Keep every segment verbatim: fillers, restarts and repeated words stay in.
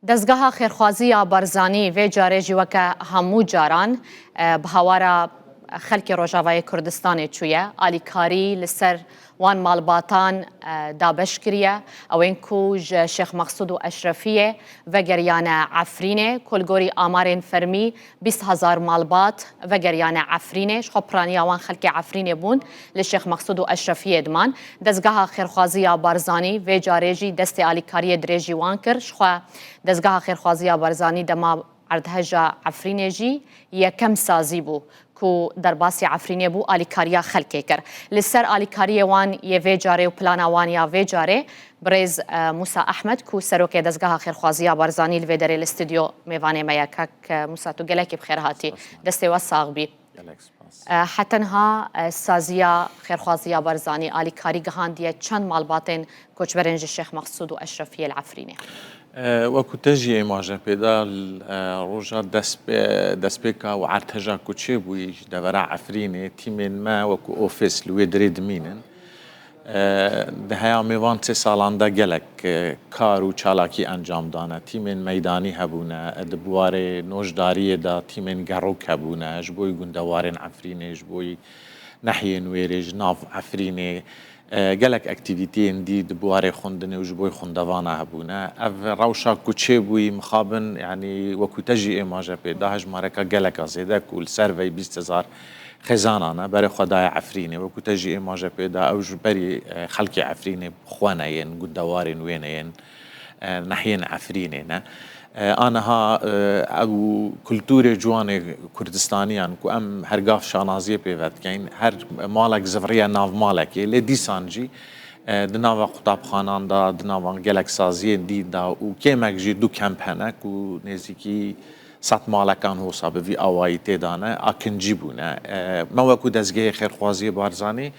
Dezgeha Xêrxwazî ya Barzanî vê carê jî weke hemû caran, e, bi hawara xelkê Rojavayê Kurdistanê çûye. Alîkarî li ser wan malbatan, e, dabeş kiriye. Ew ên ku ji Şêx Mexsûd û Eşrefiyê vegeriyane Efrînê, ku li gorî amarên fermî bîst hezar malbat vegeriyane Efrînê. Ji xwe piraniya wan xelkê Efrînê bûn, li Şêx Mexsûd û Eşrefiyê diman. Dezgeha Xêrxwazî ya Barzanî vê carê jî destê alîkariyê dirêjî wan kir. Ji xwe Dezgeha Xêrxwazî ya Barzanî dema erdheja Efrînê jî yekem sazî bû ku derbasî Efrînê bû, alîkariya xelkê kir. Li ser alîkariyê wan yê vê carê û plana wan ya vê carê, birêz, e, Mûsa Ehmed ku serokê Dezgeha Xêrxwazî ya Barzanî li vê derê li stûdyo mêvanê me ye. Kak, e, Mûsa, tu gelekî bi xêr hatî. Spas. Destê we sax bî. Gelek spas. E, heta niha, e, saziya Xêrxwazî ya Barzanî alîkarî gihandiye çend malbatên koçberên ji Şêx Mexsûd û Eşrefiyê li Efrînê? E, wekû te jî îmaje pê da, e, roja destpê-, destpêka û erdheja ku çêbûyî ji devera Efrînê, tîmên me wekû ofîs li wê dirê dimînin. E, di heyamê van sê salan de gelek, e, kar û çalakî encam dane. Tîmên meydanî hebûne, e, di buwarê nojdariyê de tîmên gerok hebûne, ji bo yî gundewarên Efrînê, ji bo yî nehiyên wêrê, ji nav Efrînê, e, gelek aktîvîtiyên dî di buwarê xwendinê û ji bo yî xwendevana hebûne. Ev rewşa ku çêbûyî mixabin, yanî wekû te jî îmaje pê da, hejmareka geleka zêde ku li ser vey bîst hezar xêzanan e, berê xwe daye Efrînê. Wekû te jî îmaje pê da, ew ji berî, e, xelkê Efrînê bi xwe ne yên, gundewarên wê ne yên, e, nehiyên Efrînê ne. E, aniha, e, ew kulturê ciwanê Kurdistaniyan ku em her gav şanaziyê pê ve dikeyn, her malek zivriye nav malekê, lê dîsan jî, e, di nava qutabxanan de, di nava gelek saziyên dî de û kêmek jî du kemp hene ku nêzîkî sed malekan hosa bi vî awayî tê de ne, a kincî bûne. E, me wekû Dezgehê Xêrxwaziyê Barzanî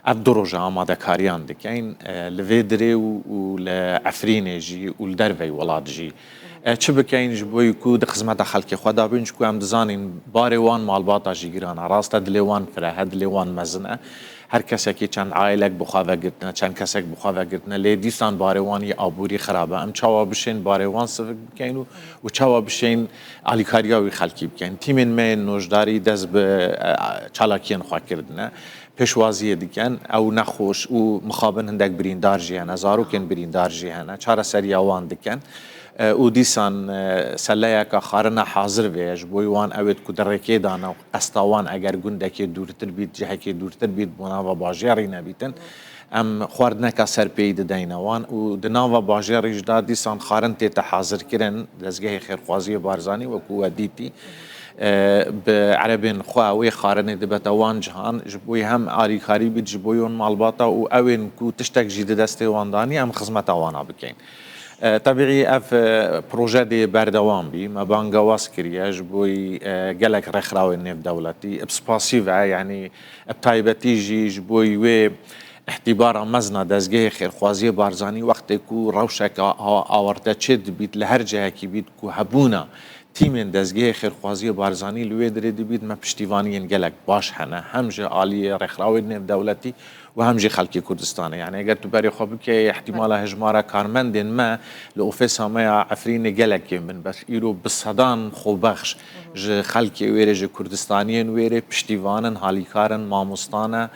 ev du roja amadekariyan dikeyn, e, li vê dirê û, û li Efrînê jî û li dervey welat jî. E, çi bikeyn ji bo ku di xizmeta xelkê xwe de bin, ji ku em dizanîn barê wan malbata jî giran e. Rast e, dilê wan fire he, dilê wan mezin e. Her kesekî çend ailek bi xwe ve girtine, çend kesek bi xwe ve girtine, lê dîsan barê wan yê aborî xirab e. Em çawa bişên barê wan sivik bikeyn û, û çawa bişên alîkariya wî xelkî bikeyn? Tîmên me yên nojdarî dest bi, e, çalakiyên xwe kirdine. Pêşwaziyê dikin, ew nexweş û mixabin hindek birîndar jî hene, zarokên birîndar jî hene, çareseriya wan dikin. E, û dîsan, e, seleyeka xarina hazir vê ye, ji bo wan ewêt ku di rêkê de ne û qesta wan eger gundekê dûrtir bît, cihekê dûrtir bît, bo nava bajêrî nebîtin, em xwarineka serpêyî dideyne wan û di nava bajêrî jî de dîsan xarin tête hazirkirin, Dezgehê Xêrxwaziyê Barzanî wekû we dîtî, e, bi erebên xwe wê xarinê dibete wan cihan, ji bo yê hem alîkarî bît, ji bo yon malbata û ewên ku tiştek jî di destê wan danî, em xizmeta wana bikeyn. E, tebîî ev, e, proje dê berdewam bî. Me bangewaz kiriye ji bo yî, e, gelek rêxrawên nêvdewletî. Bi spasî ve, yanî bi taybetî jî ji bo yî wê îhtîbara mezin a Dezgehê Xêrxwaziyê Barzanî wextê ku rewşeke a-, awarte çê dibît li her cihekî bît ku hebûna tîmên Dezgehê Xêrxwaziyê Barzanî li wê dirê dibît, me piştîvaniyên gelek baş hene. Hem ji aliyê rêxrawên nêvdewletî û hem jî xelkê Kurdistanê. Yanî eger tu berê xwe bikeyê, îhtîmala hejmara karmendên me li ofêsa me ya Efrînê gelek kêm bin. Bes îro bi sedan xwebexş ji xelkê wêrê, ji Kurdistaniyên wêrê piştîvan in, halîkar in, mamosta ne,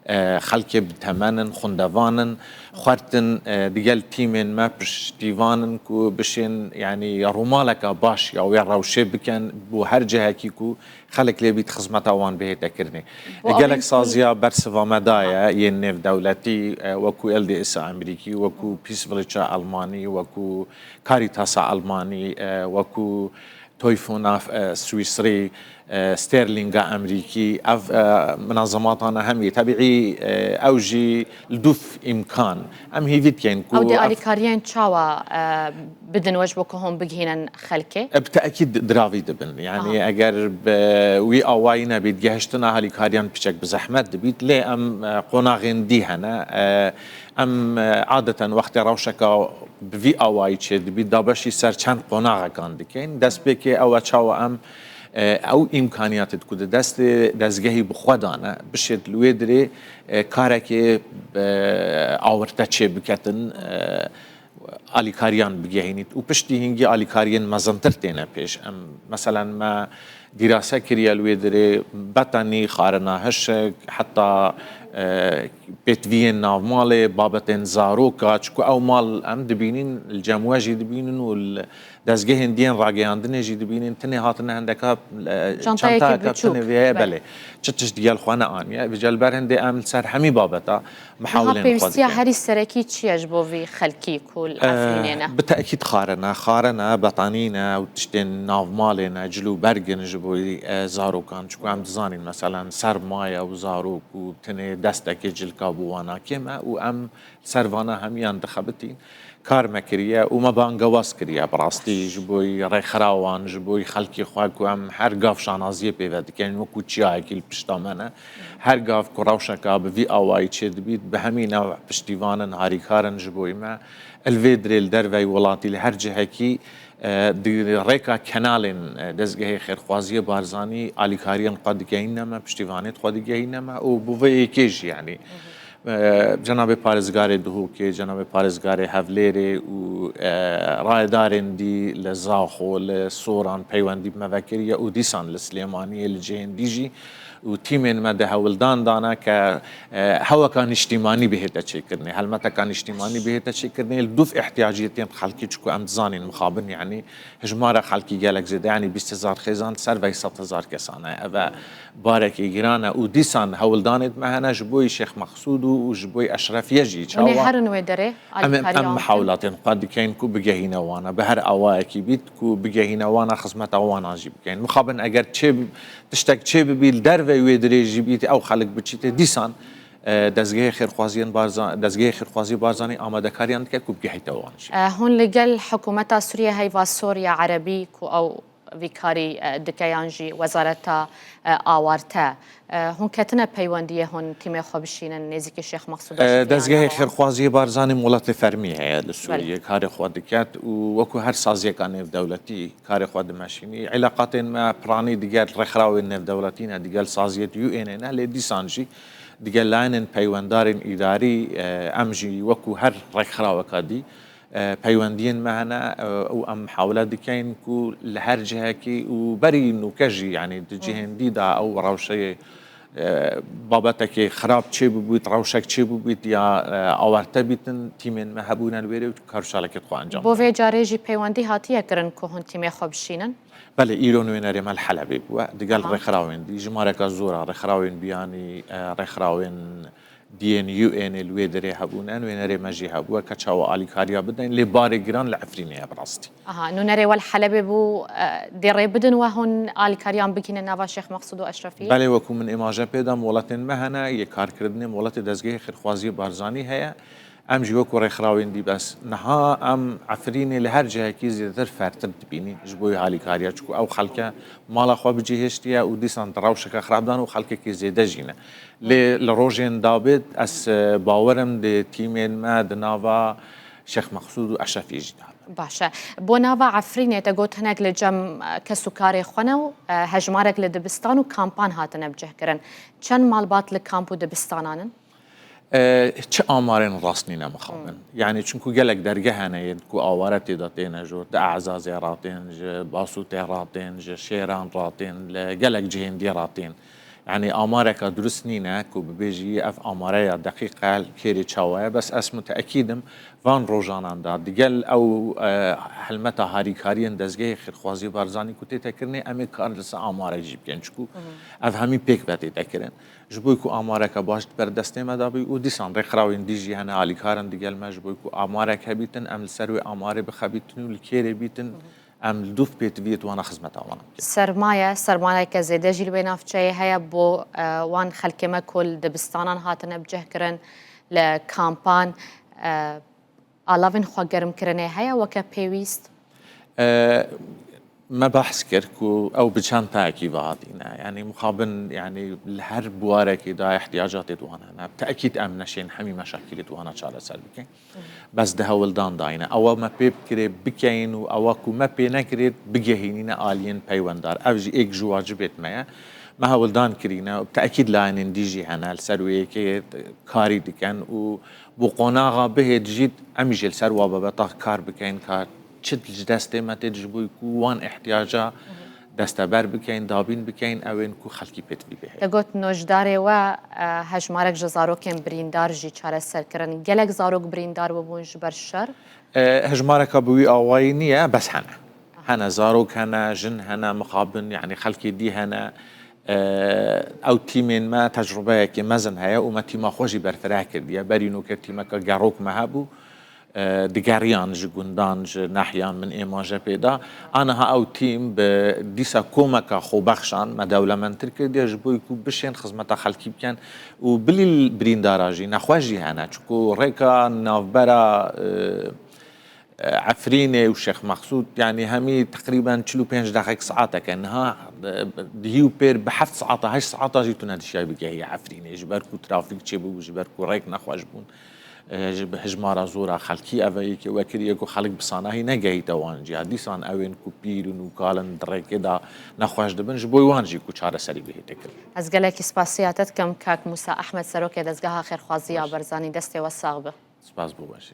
e, xelkê bi temen in, xwendevan in, xwert in, e, digel tîmên me piştîvan in ku bişên, yanî rûmaleka baş ya wê rewşê bikin bo her cihekî ku xelk lê bît xizmeta wan bihête kirinê. Bo Gelek awên ku saziya bersiva me daye yên nêvdewletî, e, wekû L D S a Amerîkî, wekû Peace Village a Almanî, wekû Caritas a Almanî, e, wekû Teufona, e, Swîsrî, e, Sterling a Amerîkî, ev, e, minazematan hemî. Tebîî, e, ew jî li dûf îmkan. Em hêvî dikeyn ku Ew dê ev alîkariyên çawa, e, bidin we ji bo ku hûn bigihînin xelkê? E, bi te'kîd diravî dibin. Yanî Aha. eger bi wî awayî nebît, gehiştina alîkariyan piçek bi zehmet dibît. Lê em, e, qonaxên dî hene. E, em, e, adeten wextê rewşeka bi vî awayî çê dibît, dabeşî ser çend qonaxekan dikeyn. Destpêkê ew e çawa em, e, ew îmkaniyatê ku di destê dezgehî bi xwe dane, bişêt li wê dirê, e, karekê, e, awirte çê biketin, e, alîkariyan bigehînît û piştî hingî alîkariyên mezintir têne pêş. Em, meselen, me dîrase kiriye li wê dirê betenî, xarina hişk, heta, e, pêtiviyên navmalê, babetên zaroka, çiku ew mal em dibînin, li cem we jî dibînin û li dezgehên diyên rageyandinê jî dibînin, tinê hatine hindeka, e, Çantayekî çantayeka biçûk, tinê vê heye, belê. Belê. Çi tişt digel xwe neaniye. Vêca li ber hindê em li ser hemî babeta Niha mihawilên xwe pêwîstiya dikin. Herî serekî çi ye ji bo vî xelkî ku li Efrînê ne? Bi tekîd xarine, xarine, betanî ne û tiştên navmalê ne, cil û bergin ji bo, e, zarokan. Çiku em dizanîn, meselen, sermaye û zarok û tinê destekê cilka bo wana kêm e û em li ser vana hemiyan dixebitîn. Kar me kiriye û me bangewaz kiriye bi rastî ji bo rêxirawan, ji bo xelkê xwe ku em her gav şanaziyê pê ve dikin, wekû çiyayekî li pişta me ne. Her gav ku rewşeka bi vî awayî çêdibît, bi hemî new piştîvan in, harîkar in ji bo me. Li vê dirê li derveyî welatî li her cihekî, e, di rêka kenalên, e, dezgehê xêrxwaziyê Barzanî alîkariyên xwe digehîne me, piştîvaniyê xwe digehîne me û bi vê yekê jî, yanî, e, cenabê parêzgarê Duhokê, cenabê parêzgarê Hevlêrê û, e, rayedarên dî li Zaxo, li Soran peywendî bi me ve kiriye û dîsan li Silêmaniyê, li cihên dî jî û tîmên me de hewldan dane ke, e, heweka niştîmanî bihête çêkirinê, helmeteka niştîmanî bihête çêkirinê, li dûv ihtiyaciyetên xelkî, çiku em dizanîn mixabin, yanî hijmara xelkî gelek zêde, yanî bîst hezar xêzan ser vey sed hezar kesan e. Ev e barekî giran e û dîsan hewldanê me hene ji bo Şêx Mexsûd û, û ji bo Eşrefiye jî. Hûn ê çawa? Herin wê derê, Em, em alîkariya wan bikin? Mihawlatên xwe dikeyn ku bigehîne wana, bi her awayekî bît ku bigehîne wana, xizmeta wana jî bikeyn. Mixabin eger çê, tiştek çê bibî, li derveyî wê dirê jî bît, ew xelk biçîtê, dîsan, e, dezgehê xêrxwaziyên Barza-, dezgehê xêrxwazî Barzanî amadekariyan dike ku bigehîte wan jî. E, hûn li gel hikûmeta Sûriye heyva Soriya Erebî ku ew vî karî, e, dike yan jî wezareta, e, awarte, e, hûn ketine peywendiyê hûn tîmê xwe bişînin nêzîkî Şêx Mexsûd E, Eşrefî yan dezgehê ne? Xêrxwaziyê Barzanî welatê fermî heye li Sûriyê, Belê. karê xwe diket û wekû her saziyeka nêvdewletî karê xwe dimeşînî. Îlaqatên me piranî digel rêxirawên nêvdewletî ne, digel saziyet U N ê ne, lê dîsan jî digel layenên peywendarên îdarî, e, em jî wekû her rêxiraweka dî, e, peywendiyên me hene, e, û em mihawile dikeyn ku li her cihekî û berî nûke jî, yanî di cihên dî de ew rewşeyê, e, babetekê xirab çêbibûyt, rewşek çêbûbît ya, e, awarte bîtin, tîmên me hebûne li wêrê û kar û çalakiyet xwe encam Bo didin. Vê carê jî peywendî hatiye kirin ku hûn tîmê xwe bişînin? Belê, îro nûnerê me li Helebê bûye. Digel Aha. rêxirawên dî, jimareka zor a rêxirawên biyanî, e, rêxirawên diyên U N ê li wê derê hebûne, nûnerê me jî hebûye, ke çawa alîkariya bidin, lê barê giran li Efrînê ye bi rastî. Aha, nûnerê we li Helebê bû, e, dê rê bidin we hûn alîkariyan bigihînin nava Şêx Mexsûd û Eşrefiyê? Belê, wekû min îmaje pê da, molatên me hene, yê karkirinê molatê dezgehê xêrxwaziyê Barzanî heye. Em jî wekû rêxirawên dî bes. Niha em Efrînê li her cihekî zêdetir fertir dibînîn ji bo alîkariya, çiku ew xelke mala xwe bicihêştiye û dîsan di rewşeke xirab dan û xelkekî zêde jî ne. Lê li rojên dabêt ez, e, bawer im dê tîmên me di nava Şêx Mexsûd û Eşrefiyê jî de bin. Baş e. Bo nava Efrînê te got hinek li cem, e, kes û karê xwe ne û, e, hejmarek li dibistan û kampan hatine bicihkirin. Çend malbat li kamp û dibistanan in? E, çi amarên rast nîne mixabin. Hmm. Yanî çunku gelek dergeh hene yên ku aware tê de têne jor, di Ezazê re tên, ji Basûtê re tên, ji Şêran re tên, li gelek cihên dî re tên. Yanî amareka durust nîne ku bibêjî ev amareya deqîq e, kêrê çawa ye, bes ez muteekîd im van rojanan de digel ew, e, helmeta harîkariyên dezgehê xêrxwazî Barzanî ku tête kirinê, em ê kar li ser amarek jî bikin, çiku Mhm. ev hemî pêk ve tête kirin. Ji bo ku amareke baş di ber destê me de bî û dîsan rêxirawên dî jî hene alîkar in digel me, ji bo ku amarek hebîtin, em li ser wê amarê bixebîtin û li kêrê bîtin, Mhm. em li dûv pêtiviyê di wana xizmeta wan bikin. Sermaye, sermayeke zêde jî li wê navçeyê heye bo, e, wan xelkê me ku li dibistanan hatine bicihkirin, li kampan, e, alavên xwe germkirinê heye weke pêwîst? E, me behs kir ku ew bi çentayekî ve hatîne. Yanî mixabin, yanî li her buwarekî de ihtiyacatê di wan hene. Bi teekîd em neşên hemî meşakilê di wana çareser bikin. Bes di hewldan dayîne. Ewa me pê bikirê bikeyin û ewa ku me pê nekirê bigehînîne aliyên peywendar. Ev jî êk ji wacibêt me ye. me hewldan kirîne û bi tekîd layenên dî jî hene li ser wê yekê karî dikin û bo qonaxa bihêt jî em jî li ser wa babeta kar bikein ka çi ji destê me tê ji bo ku wan ihtiyaca desteber bikein, dabîn bikein, ew ên ku xelkî pêtivî bihêt. Te got nojdarê we, e, hejmarek ji zarokên birîndar jî çareser kirin. Gelek zarok birîndar bibûn ji ber şer? E, hejmareka bi wî awayî niye, bes hene. Hene zarok hene, jin hene, mixabin, yanî xelkê dî hene. E, ew tîmên me tecrubeyekê mezin heye û me tîma xwe jî berfireh kirdiye. Berî nûker tîmeka gerok me hebû. E, digeriyan ji gundan, ji nehiyan min ê manje pê da. Aniha ew tîm bi dîsa komeka xwebexşan me dewlemendtir kirdiye ji bo ku bişên xizmeta xelkî bikin û bilî birîndara jî, nexweş jî hene. Çunku rêka navbera, e, Efrînê û Şêx Mexsûd, yanî hemî teqrîben çil û pênc deqek saetek e. Niha, e, dihî û pêr bi heft saeta, heşt saeta jî tu nedişiyayî bigehiyî Efrînê. Ji ber ku trafîk çêbûbû, ji ber ku rêk nexweş bûn, e, ji bi hejmara zora xelkî ev e yekê wekirî ye ku xelk bi sanahî negehîte wan ciya. Dîsan ew ên ku pîr in û kal in di rêkê de nexweş dibin, ji bo wan jî ku çareserî bihête kirin. Ez gelekî spasiya te dikim kak Mûsa Ehmed, Serokê Dezgeha Xêrxwaziya Berzanî, destê we sax be. Spas bo we jî.